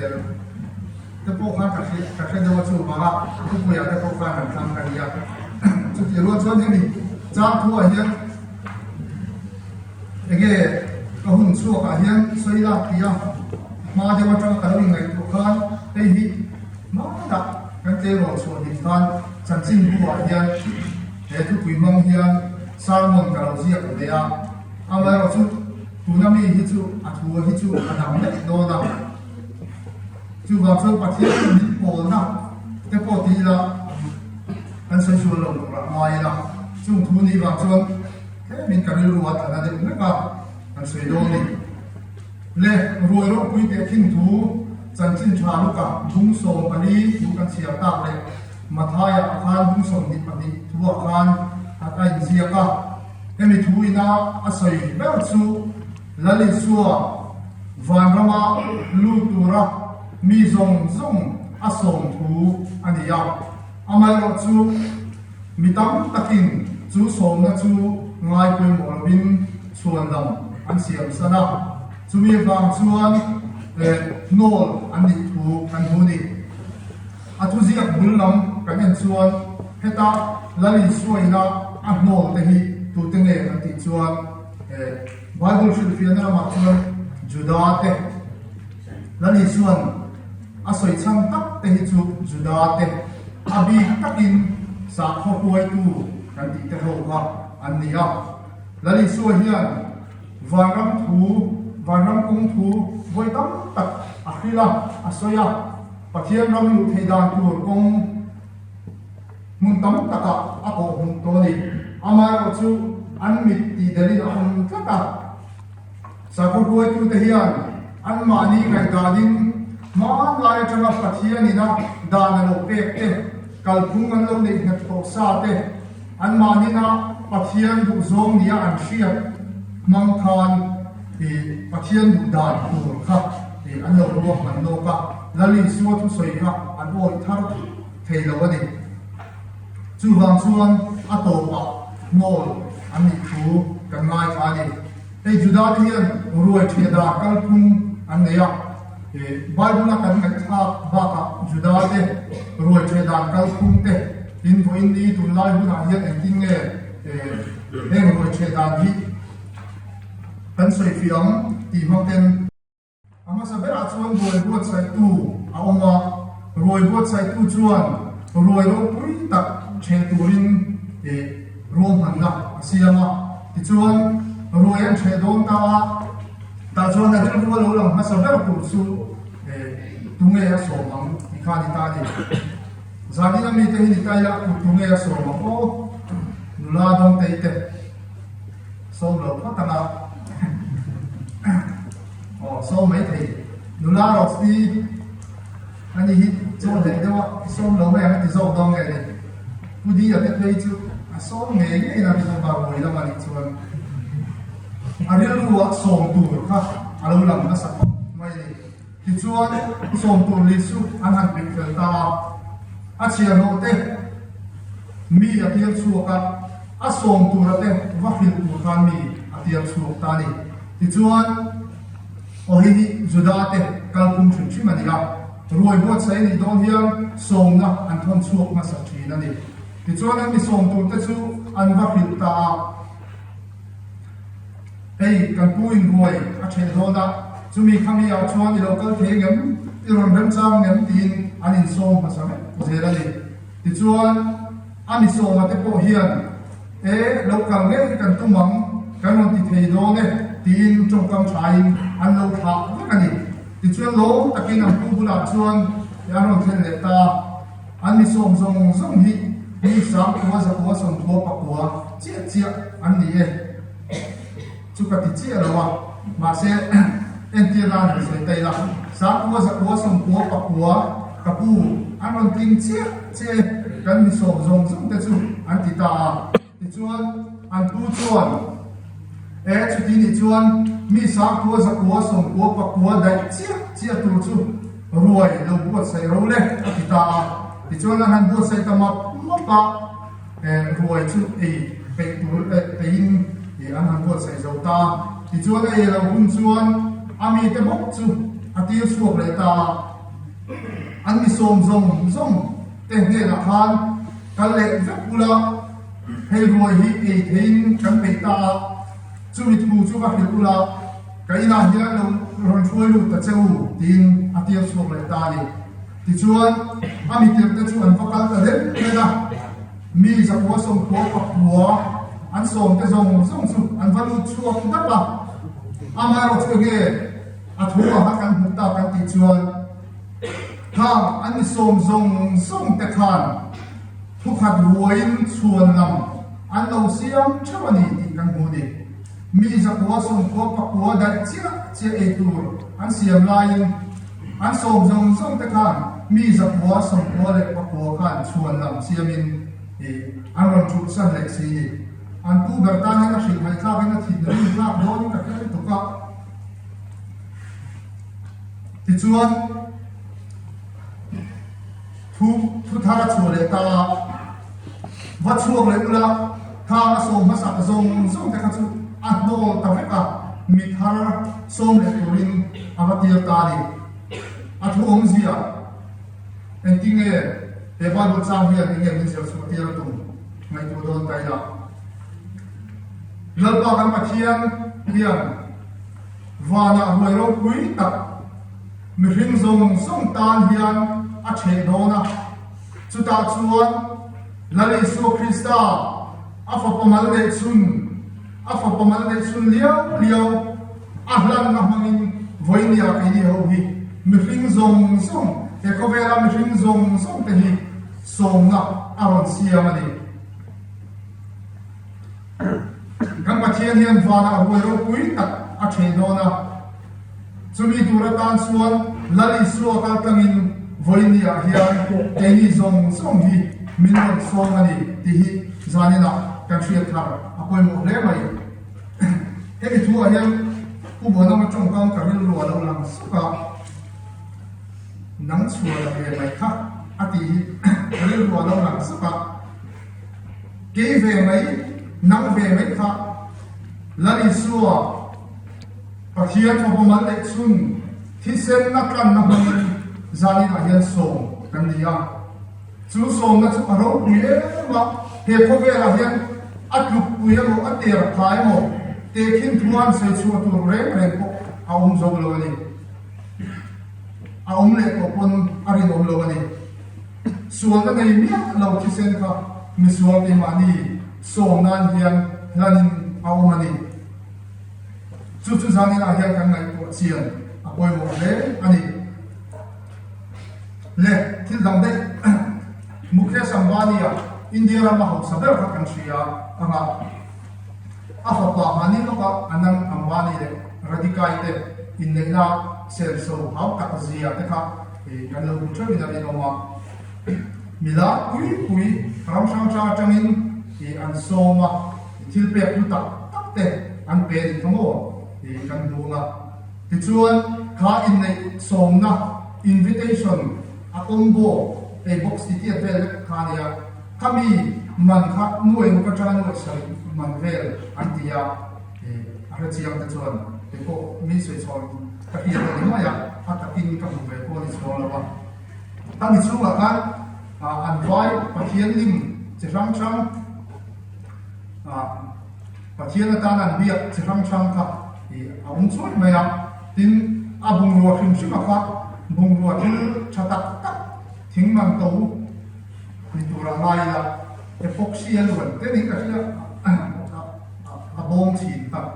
hmel te pawh khan ka hre ka hre deuh a chuvanga thupuiah te pawh khan an thlang ka nia. Chutih rual chuan hemi chang thuah hian enge ka hun chhuakah hian sawi lak tih a hma deuh atanga ka lo inngaihtuah khan hei hi hmanah kan tleirawl chhuah hlim khan chanchinbu ah hian he thupui hmang hian sermon ka lo ziak ve a, amaherawhchu tuna mi hi chu a thu hi chu a dang daih dawn a. Chuvang chuan Pathian in min pawlna te pawh ti ila kan sawi sual lo tur ah ngai ila, chung thu nih vang chuan tlemin ka rilru a tla na deuh hlek a, kan sawi dawn ni. Le ruai ropui teh khin thu chanchin tha luka 14 thu kan chhiar tak leh Mathaia ah khan 22 thu ah khan a inziak a, hemi thu ina a sawi ber chu Lal Isua vanrama lut tura mi zawng zawng a sawm thu a ni a, amaherawh chu mi tam takin chu sawmna chu ngai pawimawh lovin chhuanlam an siam san a, chumi avang chuan hnawl an nih thu kan hmu ni. A thuziak bul lam kan en chuan heta Lal Isua ina a hnawl te hi tute nge an tih chuan, Bible hrilhfiahna lamah chuan Juda te Lal Isua'n a sawi chhan tak te hi chu Juda te a bik takin sakhaw hruaitu kan tih te ho kha an ni a. Lal Isua hian vanram thu, vanram kawng thu vawi tam tak a hrilh a, a sawi a, Pathian ram luh theih dan tur kawng, Hmun tam takah a kawh hmuh tawh a ni. Amaherawh chu an mit tih delin a awm tlat a. Sakhaw hruaitute hian anmahni ngaihdanin hmanlai atanga Pathian ina dan a lo pek te, kalphung an lo neih nghet tawh sa te, anmahnina Pathian duhzawng nia an hriat hmang khan Pathian duh dan tur kha an lo ruahman lawk a, Lal Isua thusawi kha an awih thar thut. thei lo a ni. Chuvang chuan a tawpah hnawl an nih thu kan ngaithla a ni. Hei Juda te hian ruai ṭheh dan kalphung an nei a, Bible a kan ngaihthlak bakah Juda te ruai ṭheh dan kalphung te tin vawiin ni tunlai hunah hian engtin nge heng ruai ṭheh dan hi kan sawifiah ang tih hmang ten A hmasa berah chuan ruai buatsaihtu a awm a, ruai buatsaihtu chuan ruai ropui tak ṭheh turin ruahmanna a siam a. Tichuan, ruai an ṭheh dawn ta a, tah chuan a rilru a lo lang hmasa ber tur chu tunge a sawm ang tih kha a ni ta a ni. Zanin a mite hi ni ta ila, tunge a sawm ang aw? Nula dawngtei te. Sawm lo phawt ang a. Aw sawm mai thei. Nula Roxy ani hi chaw hleh deuh a, sawm lo mai ang a ti zawk dawn nge ni. Pu Di a te phei chu a sawm ngei ngei in a rinawm a, ruai lam a nih chuan a rilru ah sawm tur kha a lo lang nasa khawp mai a ni. Tichuan sawm tur leh chu an han peih fel ta a, a chhiahhlawh te mi a tir chhuak a, a sawm tura te va hrilh tur khan mi a tir chhuak ta a ni. Tichuan aw hei hi Juda te kalphung hrim hrim a ni a, ruai buatsaih a nih dawn hian sawmna an thawn chhuak hmasa thin a ni. Tichuan an mi sawm tur te chu an va hrilh ta a. Hei kan pu in ruai a ṭheh dawn a, chumi khami ah chuan i lo kal thei ngem, i rawn remchang ngem tiin an insawm hmasa vek zel a ni. Tichuan a mi sawma te pawh hian e lo kal ngei kan tum ang, kan rawn ti thei dawn e tiin tawngkam thain an lo thlah vek a ni. Tichuan lawm takin an pu bulah chuan an rawn thlen leh ta a. An mi sawm zawng zawng hi mi 9, 100, 90, 9 chiah chiah an ni e. Chu ka ti chiah lo a, mahse entir nan han sawi ta ila, 9, 100, 90, 9 ka pu an rawn tling chiah chiah e, kan mi sawm zawng zawng te chu an ti ta a. Tichuan an pu chuan, E chuti nih chuan mi 9, 100, 90, 9 daih chiah chiah tur chu ruai lo buatsaih ro le a ti ta a. Tichuan an han buatsaih ta map map a, ruai chu ei peih tur peihin an han buatsaih zo ta a. Tichuan a ei lo hun chuan a mite bawk chu a. A tir chhuak leh ta a. An mi sawm zawng zawng te hnenah khan kal leh vek ula, hei ruai hi ei theiin kan peih ta a, chumi thu chu va hrilh ula, ka inah hian lo rawn hruai lut ta che u, tiin a tir chhuak leh ta a ni. Tichuan, a mi tirhte chu an va kal ta reng reng a, mi zakua sawmkua pakua an sawmte zawng zawng chu an va lut chhuak dap a. Amaherawhchu enge a thu a kha kan hmuh tak an tih chuan, khang an mi sawm zawng zawng te khan thukhat ruaiin chhuan lam an lo siam theuh a ni tih kan hmu a ni. Mi zakua sawmkua pakua daih chiah chiah ei tur an siam laiin an sawm zawng zawng te khan mi zakua sawmkua leh pakua khan chhuan lam siamin an rawn thuhsan leh si a ni. An pu ber tan hian a hrilh ngaihthlakin a thinrim tlak dawnin ka hre lutuk a. Tichuan, thu thu thar a chhuah leh ta a, va chhuak leh ula, khang a sawm hmasak zawng zawng te kha chu a hnawl ta vek a, mi thar sawm leh turin a va tir ta a ni. A thu awmzia engtinge he Bible chang hian enge min zir chhuah tir a tum ngaihtuah dawn ta ila. Lalpa kan Pathian hian Vanah ruai ropui tak mihring zawng zawng tan hian a ṭheh dawn a, chutah chuan Lal Isua Krista a fapa mal neih chhun, a fapa mal neih chhun liau liau a hlanna hmangin vawinia keini ho hi mihring zawng zawng, he khawvela mihring zawng zawng te hi sawmna a rawn siam a ni. Kan Pathian hian vanah ruai ropui tak a ṭheh dawn a, chumi tur atan chuan Lal Isua kal tlangin vawinia hian keini zawng zawng hi min rawn sawm a ni tih hi zaninah kan hriat thar a pawimawh hle mai. Hemi thuah hian Pu Muanawma tawngkam ka rilru a lo lang suk a, Nang chhuah la ve mai kha a tih hi ka rilru a lo lang suk a. Kei ve mai, nang ve mai kha Lal Isua, Pathian fapa mal leh chhun thisenna tlanna hmangin zaninah hian sawm kan ni a. Chu sawmna chu a ropui em a, he khawvelah hian a tlukpui emaw, a ter pha emaw, tehkhin thu an sawi chhuah tur reng reng pawh a awm zo lo a ni. A awm leh tawh pawn a rinawm lo a ni. Sualna nei miah lo thisen kha misual keimahni sawm nan hian hlanin a awm a ni. Chu chu zaninah hian kan ngaihtuah chian a pawimawh hle a ni. Le thil dang daih Mukesh Ambani-a India rama hausa ber kha kan hria ang a, a fapa mahni lawka Anand Ambani leh Radhika-i te inneihna senso hau tak zia te kha Kan lo hmu theuhin a rinawm a, mila pui pui ram hrang hrang atangin an sawm a, thil pek hlu tak tak te an pe a nih kha maw kan hmu ang a. Tichuan kha inneih sawmna invitation a combo ei box ti tiat vel vek kha a nia, khami man kha nuai ruk atanga nuai sarih man vel an ti a. A hre chiang te chuan kei pawh mi sawi chhawn ka hriat a ni mai a, a takin ka hmu ve pawh a ni chhuang lo a. Ka mi chhungah khan an vai Pathian lim chi hrang hrang, Pathian atan an biak chi hrang hrang kha a awm chuai mai a. Tin, a bungrua hrim hrim a kha bungrua thil tha tak tak thing man to ni turah ngai ila epoxy a luan te niin ka hria. A bawng thin tak.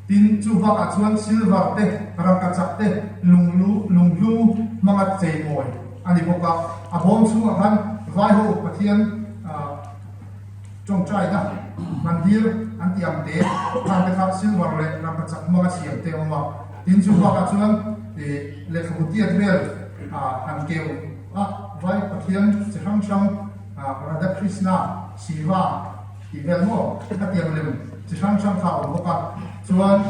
Tin, chu bakah chuan silver te, rangkachak te, lunglu, lunghlu hmanga cheimawi a ni bawk a. A bawm chhungah khan Vaiho Pathian tawngtaina mandir an tih ang te khan te kha silver leh rangkachak hmanga siam te a awm a. Tin, chu bakah chuan lehkhabu tiat vel han keu a, Vai Pathian chi hrang hrang Radha Krishna, Shiva, Tih vel maw? Ka tiang lem chi hrang hrang kha a awm bawk a. Chuan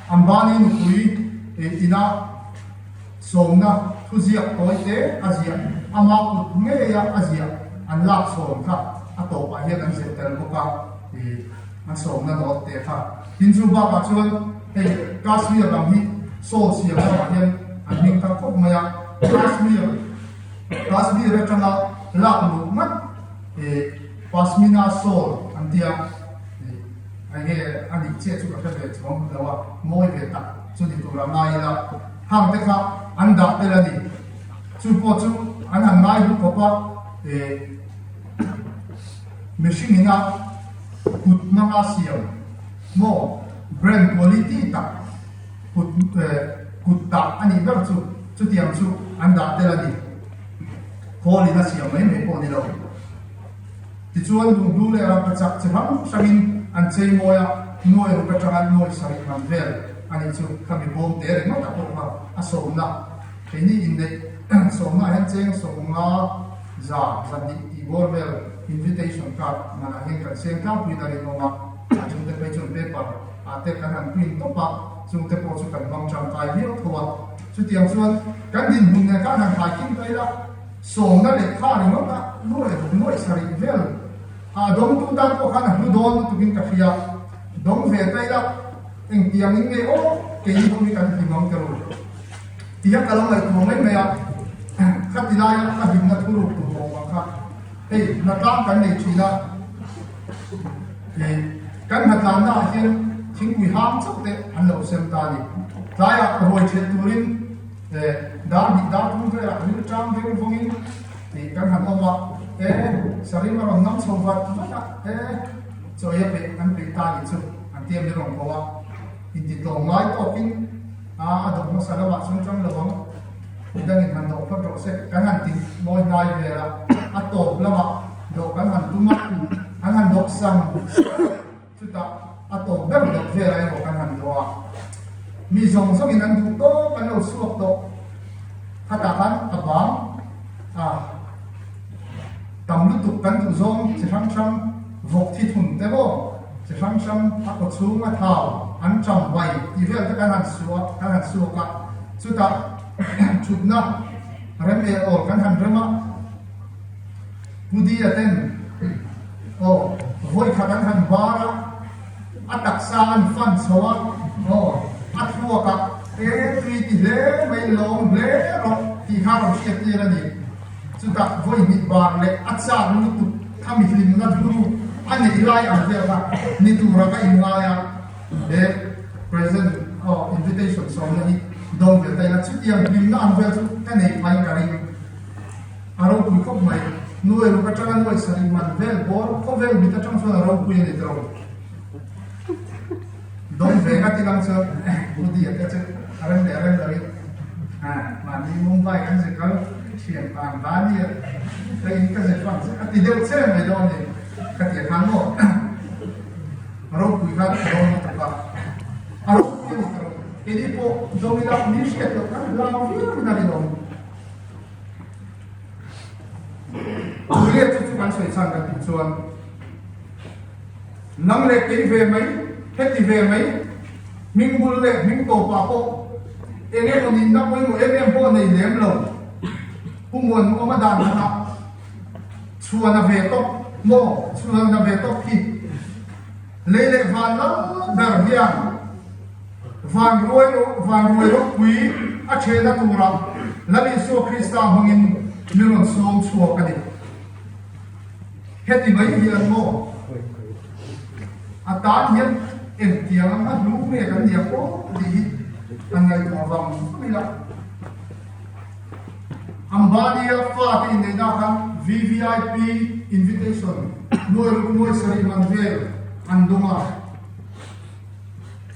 Ambani nupui ina sawmna thuziak tawi te a ziah, ama kut ngeia a ziah an lak chhawn kha a tawpah hian an zir tel bawk a, an sawmna note te kha. Tin chu bakah chuan hei Kashmir lam hi sawl siam lamah hian. mai a, Kashmir, Kashmir atanga lak luh ngat Pashmina shawl an tia, eng nge a nih chiah chu ka hre ve chuang lo a, mawi ve tak chu ni tur a ngai ila, hang te kha an dah tel a ni. Chu pawh chu an han ngai hlu khawp a, mihring ina kut hmanga siam maw brand quality tak kut kut tah a nih ber chu chutiang chu an dah tel a ni. Khawl in a siam mai mai pawh a ni lo. Tichuan lunghlu leh rangka chak chi hrang hrangin an chei mawi a, nuai ruk atanga nuai sarih man vel a nih chu khami bawm te ringawt a pawh kha a sawmna. Keini inneih sawmna ah hian cheng sawmnga za zahnih tih bawr vel invitation card manah hian kan seng tlangpuiin a rinawm a, a chungte phei chuan paper ah te kan han print tawp a, chungte pawh chu kan hmang tangkai viau tho a. Chutiang chuan kan dinhmun nen khan han khai kim ta ila, sawmna lehkha ringawt a nuaih ruk nuaih sarih vel a dawngtu tan pawh khan a hlu dawn lutukin ka hria. Dawng ve ta ila engtiangin nge aw keini ho hi kan hlim ang ta ru. Tia ka lo ngaihtuah mai mai a, khati laia ka hlimna thuruk tur awm ang kha hei hnatlang kan nei thin a, kan hnatlanna ah hian thingpui hang chauh te an lo sem ta a ni. Tlaiah ruai ṭhelh turin dar hnih dar thum velah rilṭam veng vawngin kan han awm a, e sarim a rawn nam chho vat vat a, e chawi a peih an peih ta nih chu an tia min rawn ko a, intitlawm ngai tawkin A a dawh hmasa lamah chuan ṭang lo ang, midangin han dawh phawt rawh se, kan han ti mawi hnai vel a, a tawp lamah dawh kan han tum a, an han dawh sang chutah a tawp ber dawh velah erawh kan han dawh a, mi zawng zawngin an duh tawp an lo chhuak tawh, khatah khan a bang a tam lutuk kan duh zawng chi hrang hrang vawk thi thun te maw chi hrang hrang a kaw chhung a thau an ṭam bai tih vel te kan han suah kan han suak a chutah ṭhutna rem leh awl kan han rem a Pudi a ten aw vawi khat an han bar a a taksa an fan chho a aw a thluak a e tui ti hle mai lawm hle rawh tih kha rawn hriat tir a ni. Chutah vawi hnih bar leh a chak lutuk kha mi hlimna thuruk a neih lai ang vel kha ni tura ka inngai a, he present aw invitation sawmna hi dawng ve ta ila chutiang hlimna ang vel chu ka nei phai ka ring. A ropui khawp mai. Nuai ruk atanga nuai sarih man vel bawr khawvel mit atang chuan a ropui a ni tawh. Dawng ve ngat ilang chuan Pu Dia te chu a rem leh a rem loin mahni Mumbai kan ze kal thian tan va nia ka in ka ze fang che a ti deuh che mai dawn ni ka ti khan maw ropui khan a dawn lutuk a a ropui a ni tawh keini pawh dawng ila mi hriat loh khan hlau viau in a rinawm. Juliet chu chu kan sawi chhan kan tih chuan Nang leh kei ve mai, heti ve mai, hming bul leh hming tawpah pawh eng emaw nihna pawimawh em em pawh nei lem lo. Pu Muanmuama dan khatah chhuan a ve tawp maw? Chhuan a ve tawp hi lei leh van lal ber hian van ruai van ruai ropui a thehna turah Lal Isua Krista hmangin min rawn sawm chhuak a ni. Heti mai hian maw a tan hian engtiang anga hlu nge kan nia pawh tih hi a ngaihtuah vang vang ila. Ambani-a fate inneihna khan VVIP invitation nuai ruk nuai sarih man vel an dawng a.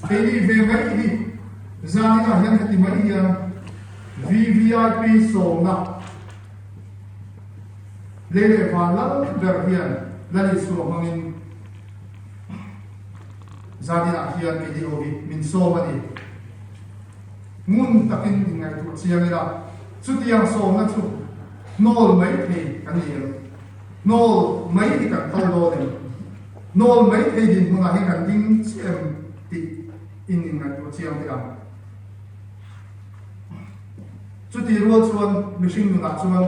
Keini ve mai hi zaninah hian heti mai hian VVIP sawmna Lei leh van lal ber hian Lal Isua hmangin zaninah hian keini ho hi min sawm a ni. Ngun takin inngaihtuah chiang ila, chutiang sawmna chu hnawl mai thei kan ni em? Hnawl mai hi kan phal dawn em? Hnawl mai thei dinhmunah hian kan ding chiah em tih in inngaihtuah chiang teh ang. Chuti rual chuan mihring nunah chuan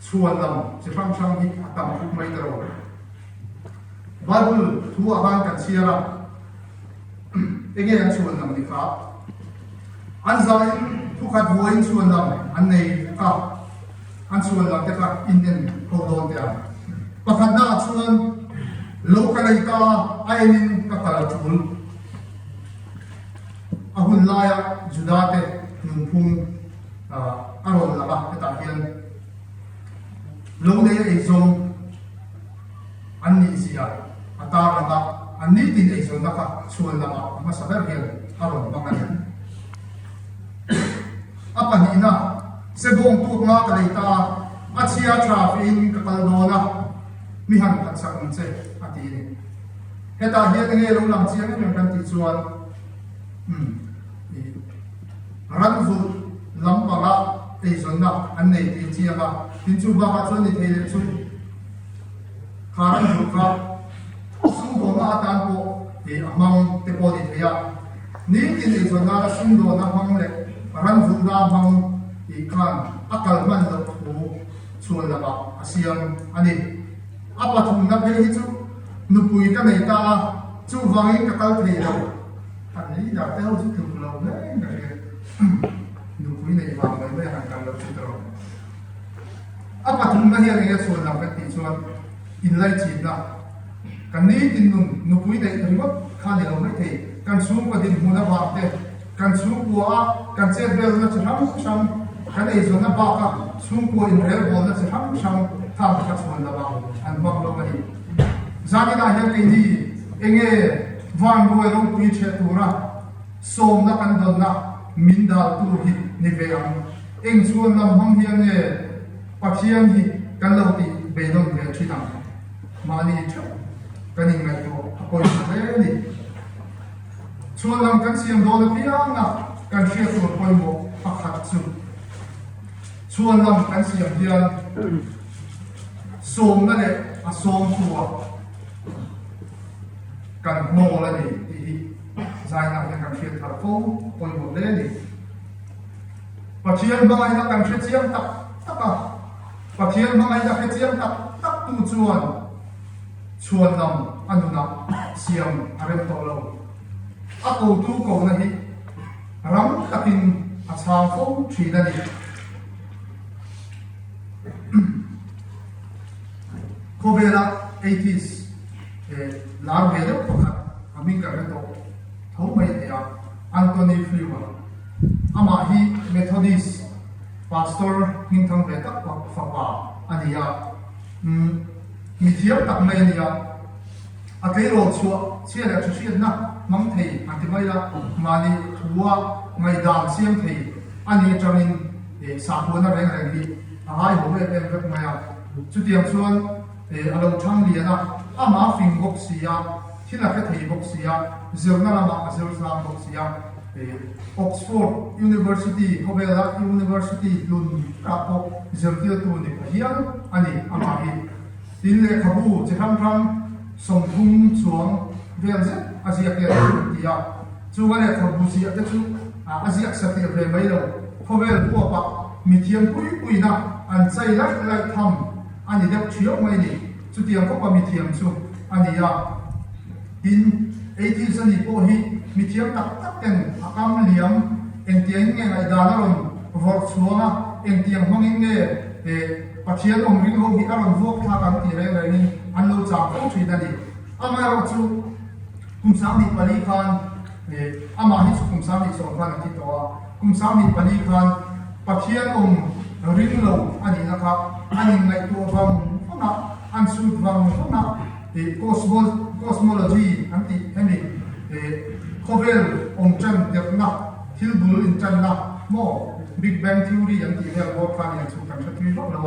chhuan lam chi hrang hrang hi a tam khawp mai ta lo. Bible thu ah khan kan chhiar a, enge an chhuan lam ni kha? An zaiin thu. Thukhat vuain chhuanlam an nei a, an chhuanlam te kha inen ho dawn teh ang. Pakhatnaah chuan lo ka lei ta a enin ka kal tul. A hun laia Juda te nunphung a rawn lang a, hetah hian lo nei a eizawng an nih zia a tarlang a, an nitin eizawnna kha chhuan lamah a hmasa ber hian a rawn hmang a ni. A pahnihna, Sebawng tukna ka lei ta a, a chhia tha fein ka kal dawn a, mi han phatsak ang che, a ti a ni. Hetah hian enge lo lang chiang em em kan tih chuan, umm, ih, ranvulh lampanga eizawnna an nei tih a chiang a, tin chu bakah chuan ni thei leh chu kha ranvulh kha sumdawnna atan pawh ih a hmang te pawh a ni thei a. Nitin eizawn nana sumdawnna hmang leh ranvulhna hmang tih khan a kal hman loh thu chhuan lamah a siam a ni. A pathumna phei hi chu nupui ka nei ta a, chuvangin ka kal thei lo. An leader te ho chu tluk lo hle in ka hria. Nupui neih vang mai mai a han kal loh chu ta rawh. A pathumna hian enge chhuan lam kan tih chuan inlaichinna. Kan nitin nun nupui neih ringawt kha ni lo maithei. Kan chhungkua dinhmun avang te, kan chhungkua a kan chet velna chi hrang hrang, kan eizawnna baka chhungkua inrelbawlna chi hrang hrang khang te kha chhuan lama an hmang lo a ni. Zaninah hian keini enge vanruai ropui ṭheh tura sawmna kan dawnna min daltu hi ni ve ang. Eng chhuan lam hmang hian nge Pathian hi kan lo tih beidawn ve ṭhin ang? Mahni theuh kan inngaihtuah a pawimawh hle a ni. Chhuanlam kan siam dawn apianga kan hriat tur pawimawh pakhat chu chhuanlam kan siam hian sawmna leh a sawmtua kan hnawl a ni tih hi zainah hian kan hriat thar fo pawimawh hle a ni. Pathian hmangaihna kan hre chiang tak tak a. Pathian hmangaihna hre chiang tak tak tu chuan chhuanlam a nunah siam a rem tawh lo. A kotu kohna hi ram takin a chhang fo thin a ni. Khawvela atheist lar ve deuh pakhat a hming ka hre tawh tho mai thei a, Antony Flew-a. Amah hi Methodist Pastor hmingthang ve tak fapa a ni a, umm mithiam tak mai a ni a, a tleirawl chhuah chhia leh thahriatna hmang thei an ti mai a, mahni thua ngaihdan siam thei a ni atangin eh sahpuana reng reng hi a ngaihawm em em vek mai a, chutiang chuan eh a lo thang lian a, amah fing bawk si a, thil a hre thei bawk si a, zirna lamah a zir zang bawk si a. Oxford University khawvela University hlun ah pawh zirtirtu ni pha hial a ni amah hi. Tin lehkhabu chi hrang hrang 30 chuang vel zet a ziak hian an ti a, chunga lehkhabu ziah te chu a ziak satliah ve mai lo, khawvel huapah mithiam pui puina an chai laih laih tham a ni deuh thiau mai ni. Chutiang khawpa mithiam chu a ni a, tin, atheist a nih pawh hi mithiam tak tak ten a kam liam engtiangin nge ngaihdan a rawn vawrh chhuang a, engtiang hmangin nge Pathian awm ring ho hi a rawn vuak thlak ang tih reng rengin an lo chang fo thin a ni. Amaherawh chu kum 24 khan amah hi chu kum 27 khan a thi tawh a, kum 24 khan Pathian awm ring lo a nihna kha an inngaihtuah vang vang a, an chhut vang vang a, ih cosmology an tih hemi khawvel awm tan tirhna, thil bul intanna maw Big Bang Theory an tih vel bawk kha nia chu kan hre thui vak lo a.